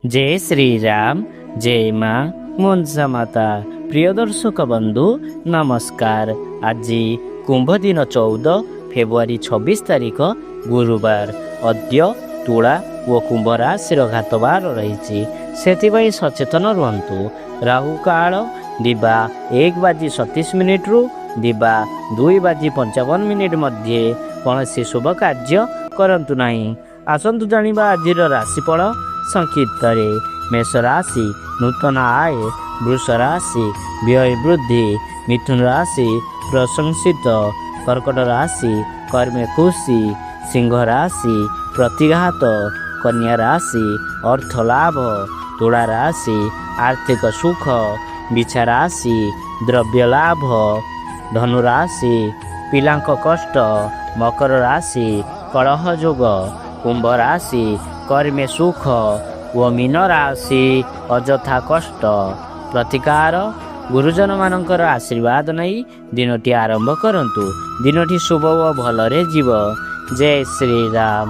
ଜୟ ଶ୍ରୀରାମ, ଜୟ ମା ମନସା ମାତା। ପ୍ରିୟ ଦର୍ଶକ ବନ୍ଧୁ, ନମସ୍କାର। ଆଜି କୁମ୍ଭ ଦିନ 14 ଫେବୃଆରୀ 26 ତାରିଖ ଗୁରୁବାର। ଅଦ୍ୟ ତୁଳା ଓ କୁମ୍ଭ ରାଶିର ଘାତବାର ରହିଛି, ସେଥିପାଇଁ ସଚେତନ ରୁହନ୍ତୁ। ରାହୁ କାଳ ଦିବା 1 ବାଜି 27 ମିନିଟରୁ ଦିବା 2 ବାଜି 55 ମିନିଟ ମଧ୍ୟରେ କୌଣସି ଶୁଭ କାର୍ଯ୍ୟ କରନ୍ତୁ ନାହିଁ। ଆସନ୍ତୁ ଜାଣିବା ଆଜିର ରାଶିଫଳ ସଂକ୍ଷିପ୍ତରେ। ମେଷ ରାଶି, ନୂତନ ଆୟ। ବୃଷ ରାଶି, ବ୍ୟୟ ବୃଦ୍ଧି। ମିଥୁନ ରାଶି, ପ୍ରଶଂସିତ। କର୍କଟ ରାଶି, କର୍ମେ ଖୁସି। ସିଂହ ରାଶି, ପ୍ରତିଘାତ। କନ୍ୟା ରାଶି, ଅର୍ଥ ଲାଭ। ତୁଳା ରାଶି, ଆର୍ଥିକ ସୁଖ। ବିଛା ରାଶି, ଦ୍ରବ୍ୟ ଲାଭ। ଧନୁ ରାଶି, ପିଲାଙ୍କ କଷ୍ଟ। ମକର ରାଶି, କଳହ ଯୋଗ। କୁମ୍ଭ ରାଶି, କର୍ମେ ସୁଖ ଓ ମୀନ ରାଶି, ଅଯଥା କଷ୍ଟ। ପ୍ରତିକାର, ଗୁରୁଜନମାନଙ୍କର ଆଶୀର୍ବାଦ ନେଇ ଦିନଟି ଆରମ୍ଭ କରନ୍ତୁ। ଦିନଟି ଶୁଭ ଓ ଭଲରେ ଯିବ। ଜୟ ଶ୍ରୀରାମ।